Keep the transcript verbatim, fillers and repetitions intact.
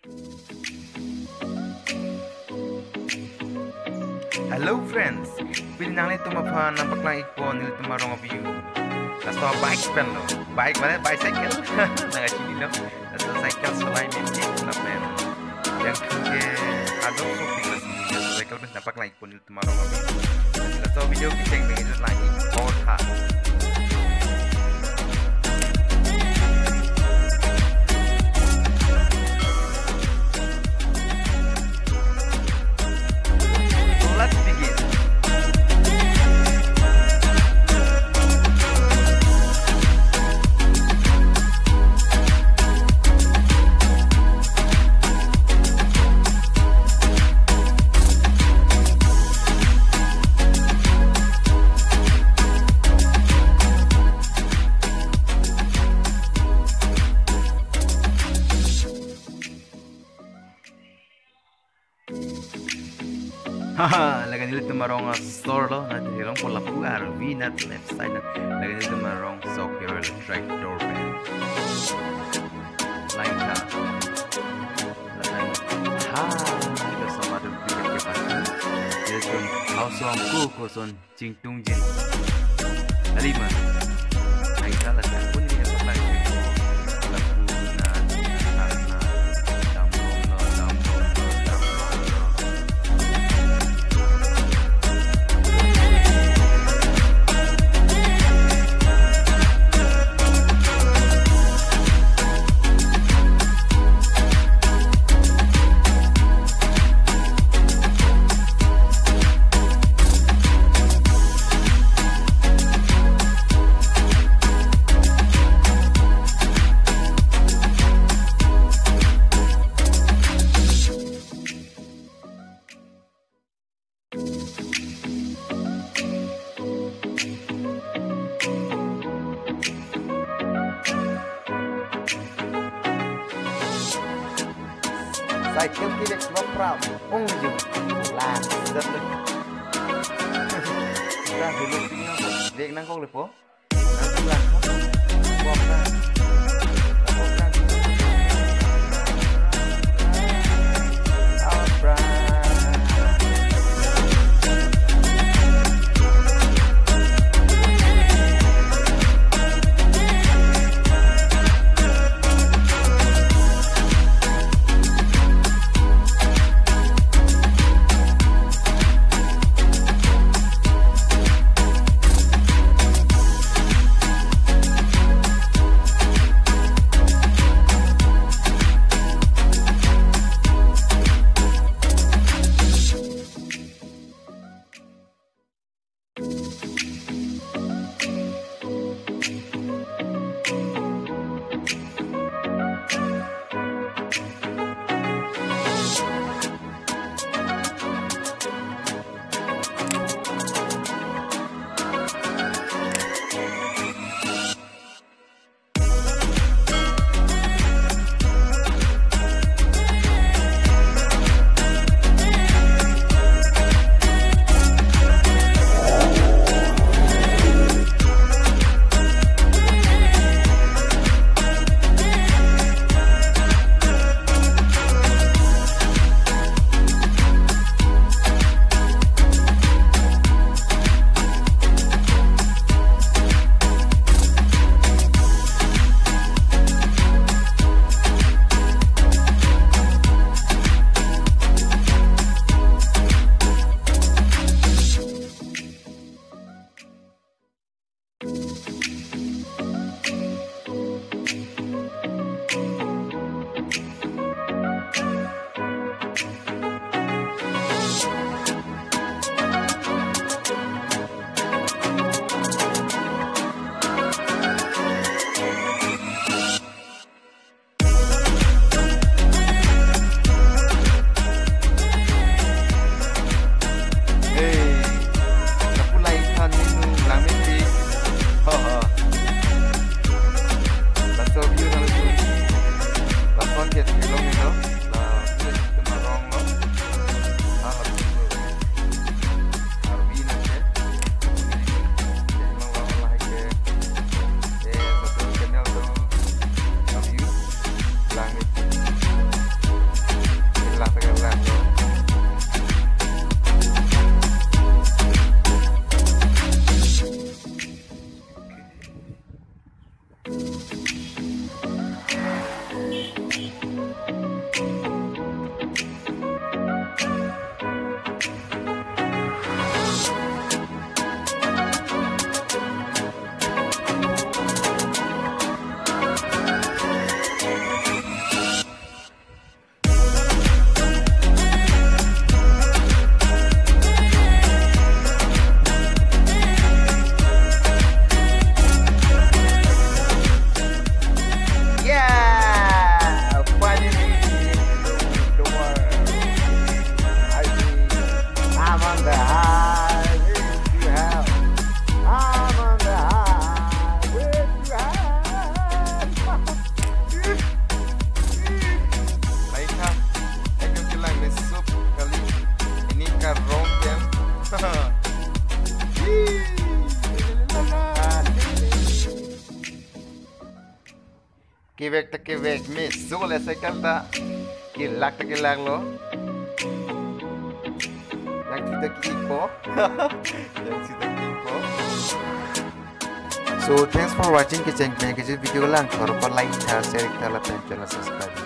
Hello friends, pini nanglitum aphan nangpaklang-ikpo nelitum arong a-view. Laso bike pen lo, bike mane bicycle. Nangkachinilo. Laso cycle solai mepik lapen jangthu ke adok sopik laso cycle pen nangpaklang-ikpo nelitum arong a-view. Laso video kecheng pen kejut lagi. Bor ha. So let's begin. Haha, laga nelitum arong a-store lo, nat hirong po lapu arvi nat left side nat. Laga nelitum arong sok kero tractor pen. Lain ka. Lain. Ha, laga sama dum pikir ke pasti. Nelitum house ong ku koson. Chingtung jin. Alima. Ai kala ta pun ni apa lagi. Lagu na, karena, dambong lo, dambong lo, dambong lo. Cycle ke lek cuma pram. Ong jum. Lah, sudah tu. Sudah dulu tinggal. Vek nangkok lepo. Nangkok lah. Nangkok lah. Nangkok lah. Abra. Hey, lapu lai than ninu lang mepik. Ho, ho. Laso view nang tu. Lason ke thelong nino. La, tu ma rong lo. Ah, lapu. Arvi nang ke. Thelong lo la ke. Eh, satu channel tu. View. Lang mepik. Yeah, finally, the world. I see. I'm on the highway to hell. I'm on the highway to hell. Baik ha, ekdom kelang meso kali. Ini karong pen. Kevek ta kevek, meso le cycle ta kelak ta kelaklo. Yang kita kipo. Yang kita kipo. So thanks for watching, kecheng pen kejut video langthor apot like tha, share tha lapen channel subscribe.